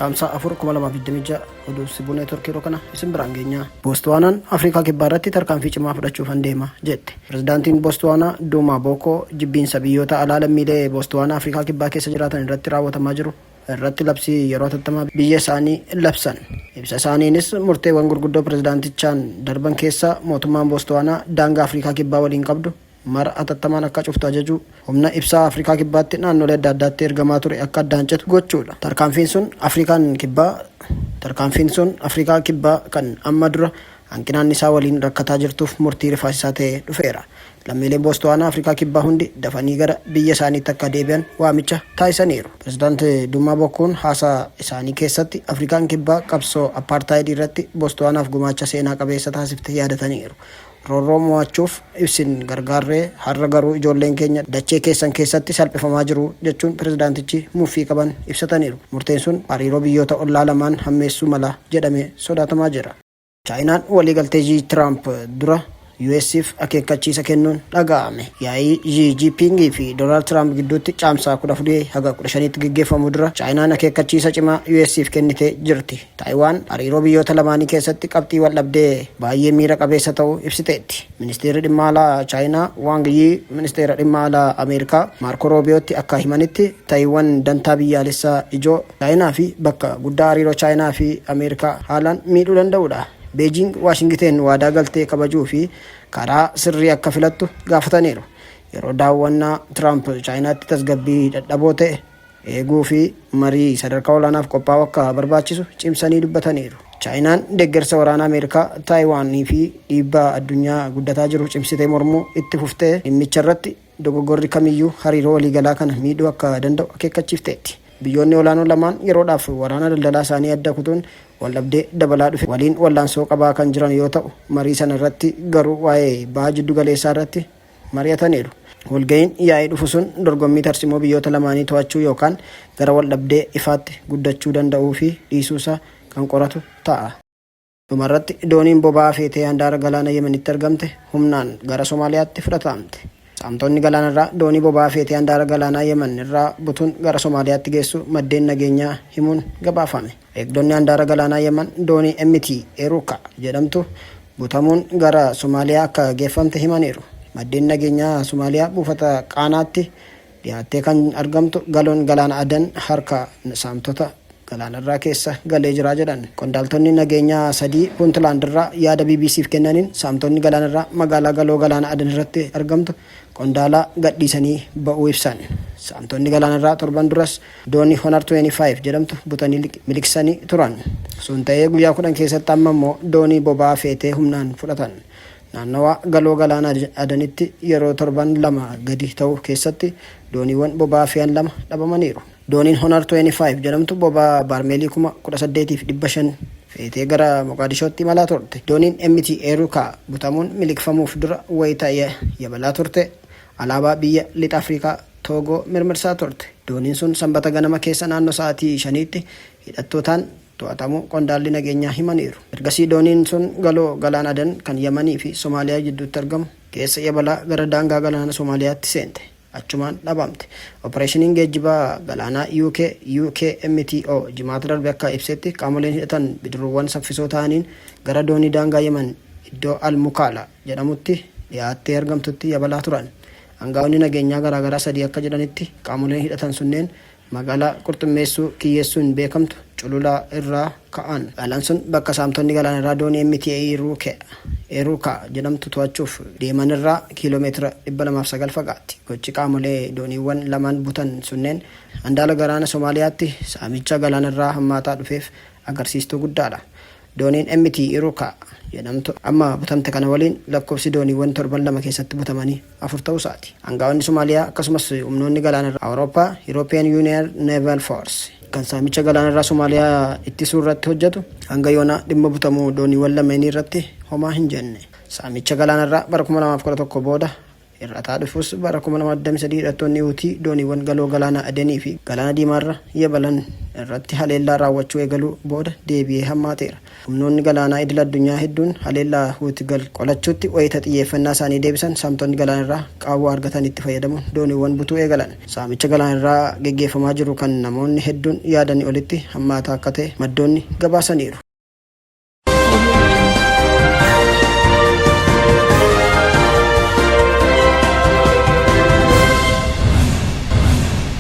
Caamsaa 4, 2026 oduu Sibuu Neetwork yeroo kana isin biraan geenya. Boostwaanaan Afrikaa Kibbaa irratti tarkaanfii cimaa fudhachuufan deema jette. Pirezidaantiin Boostwaanaa Duumaa Bookoo jibbiinsa biyyoota alaa lammiilee Boostwaanaa Afrikaa Kibbaa keessa jiraatan irratti raawwatamaa jiru irratti labsii yeroo hatattamaa biyya isaanii labsan. Ibsa isaaniinis murteewwan gurguddoo pirezidaantichaan darban keessaa mootummaan Boostwaanaa daangaa Afrikaa Kibbaa waliin qabdu mara hatattamaan akka cuftu ajajuu, humna ibsaa Afrikaa Kibbaatti naannolee adda addaatti ergamaa ture akka addaan citu gochuudha. Tarkaanfiin sun Afrikaan Kibbaa Tarkaanfiin sun Afrikaa Kibbaa kan amma dura hanqina annisaa waliin rakkataa jirtuuf murtii rifaasisaa ta'ee dhufeera. Lammiileen Boostwaanaa Afrikaa Kibbaa hundi dafanii gara biyya isaaniitti akka deebi'an waamicha taasisaniiru. Pirezidaant Duumaa Bokkuun haasaa isaanii keessatti Afrikaan Kibbaa qabsoo Appaartaayidii irratti Boostwaanaaf gumaacha seenaa qabeessa taasifte yaadataniiru. Roorroo mo'achuuf isin gargaarree, har'a garuu ijoolleen keenya dachee keessan keessatti salphifamaa jiru, jechuun pirezidaantichi muffii qaban ibsataniiru. Murteen sun hariiroo biyyoota ollaa lamaan hammeessuu mala jedhamee sodaatamaa jira. Chaayinaan waliigaltee Zhii Tiraamp dura US'f akeekkachiisa kennuun dhaga'ame. Yaa'ii Zhii Jiiping fi Doonaald Tiraamp gidduutti Caamsaa 14 haga 15tti geggeeffamu dura Chaayinaan akeekkachiisa cimaa US'f kennitee jirti. Taayiwaan hariiroo biyyoota lamaanii keessatti qabxii waldhabdee baay'ee miira qabeessa ta'uu ibsiteetti. Ministeerri Dhimma Alaa Chaayinaa Waang Yii Ministeera Dhimma Alaa Ameerikaa Maarkoo Roobiyootti akka himanitti Tayiwan dantaa biyyaalessaa ijoo Chaayinaa fi bakka guddaa hariiroo Chaayinaa fi Ameerikaa haalaan miidhuu danda'udha. Beejiing Waashingiteen waadaa galtee kabajuu fi karaa sirrii akka filattu gaafataniiru. Yeroo daawwannaa Tiraamp Chaayinaatti tasgabbii dadhaboo ta'e eeguu fi marii sadarkaa olaanaaf qophaa'uu akka barbaachisu cimsanii dubbataniiru. Chaayinaan deeggarsa waraanaa Ameerikaa Taayiwaan fi dhiibbaa addunyaa guddataa jiru cimsitee mormuu itti fuftee dhimmicha irratti dogoggorri kamiyyuu hariiroo waliigalaa kana miidhuu akka danda'u akeekkachiifteetti. Biyyoonni olaanoo lamaan yeroodhaaf waraana daldalaa isaanii adda kutuun waldhabdee dabalaa dhufe waliin wallaansoo qabaa kan jiran yoo ta'u, marii sana irratti garuu waa'ee Baha Jiddu Galeessaa irratti mari'ataniiru. Walga'iin yaa'ii dhufu sun dorgommii tarsimoo biyyoota lamaanii to'achuu yookaan gara waldhabdee ifaatti guddachuu danda'uu fi dhiisuusaa kan qoratu ta'a. Dhumarratti dooniin boba'aa feetee handaara galaana Yemenitti argamte humnaan gara Somaaliyaatti fudhataamte. Saamtonni galaanarraa doonii boba'aa feetee handaara galaanaa Yemen irraa butuun gara Somaaliyaatti geessuu maddeen nageenyaa himuun gabaafame. Eegdonni handaara galaanaa Yemen doonii MT Eruka jedhamtu butamuun gara Somaaliyaa akka geeffamte himaniiru. Maddeen nageenyaa Somaaliyaa buufata Qaanaatti dhiyaattee kan argamtu galoon galaana Adan harka saamtota galaanarraa keessa galee jira jedhan. Qondaaltonni nageenyaa sadii Puuntlaand irraa yaada BBC'f kennaniin saamtonni galaanarraa magaalaa galoo galaana Adan irratti argamtu Qondaala gadhiisanii ba'uu ibsan. Saamtonni galaanarraa torban duras doonii Honor 25 jedhamtu butanii miliqsanii turan. Sun ta'ee guyyaa 10 keessatti amma immoo doonii boba'aa feetee humnaan fudhatan. Naannawaa galoo galaana Adanitti yeroo torban 2 gadi ta'u keessatti dooniiwwan boba'aa fe'an lama dhabamaniiru. Dooniin Honor 25 jedhamtu boba'aa baarmeelii 18,500 feetee gara Moqaadishootti imalaa turte. Dooniin MT Eruka butamuun miliqfamuuf dura wayita yabalaa turte alaabaa biyya Lixa Afrikaa Toogoo mirmirsaa turte. Dooniin sun Sambata ganama keessa naannoo sa'aatii shaniitti hidhattootaan to'atamuu qondaalli nageenyaa himaniiru. Ergasii dooniin sun galoo Galaana Adan kan Yamanii fi Somaaliyaa jidduutti argamu keessa yabalaa gara daangaa galaana Somaaliyaatti seente. Achumaan dhabamte. Oppareeshiniin Geejjiba Galaanaa UK, UKMTO, Jimaata darbe akka ibsetti qaamoleen hidhatan bidiruuwwan saffisoo ta'aniin gara doonii daangaa Yemen iddoo Al-Mukalla jedhamutti dhiyaattee argamtutti yabalaa turan. Angaa'onni nageenyaa garaagaraa sadii akka jedhanitti qaamoleen hidhatan sunneen magaalaa qurxummeessuu kiyyeessuun beekamtu Cululaa irraa ka'an. Magaalaan sun bakka saamtonni galaanarraa doonii MT Eruka jedhamtu to'achuuf deemanirraa kiiloo meetira 209 fagaatti. Gochi qaamolee dooniiwwan lamaan butan sunneen handaala galaana Somaaliyaatti saamicha galaanarraa hammaataa dhufeef agarsiistuu guddaadha. Dooniin MT Iruka jedhamtu amma butamte kana waliin lakkoofsi dooniiwwan torban lama keessatti butamanii afur ta'uusaati. Angaa'onni Somaaliyaa akkasumas humnoonni galaanarraa Awurooppaa, European Union Naval Force, kan saamicha galaanarraa Somaaliyaa ittisuu irratti hojjetu hanga yoonaa dhimma butamuu dooniiwwan lameenii irratti homaa hin jenne. Saamicha galaanarraa bara 2011 booda Hir'ataa dhufus bara 2023 hidhattoonni Huutii dooniiwwan Galoo Galaana Adenii fi Galaana Diimaarra yabalan irratti haleellaa raawwachuu eegaluu booda deebi'ee hammaateera. Humnoonni galaanaa idil-addunyaa hedduun haleellaa Huutigal qolachuutti wayita xiyyeeffannaa isaanii deebisan saamtonni galaanarraa qaawwa argatanitti fayyadamuun dooniiwwan butuu eegalan. Saamicha galaanarraa geggeeffamaa jiru kan namoonni hedduun yaadanii olitti hammaataa akka ta'e maddoonni gabaasaniiru.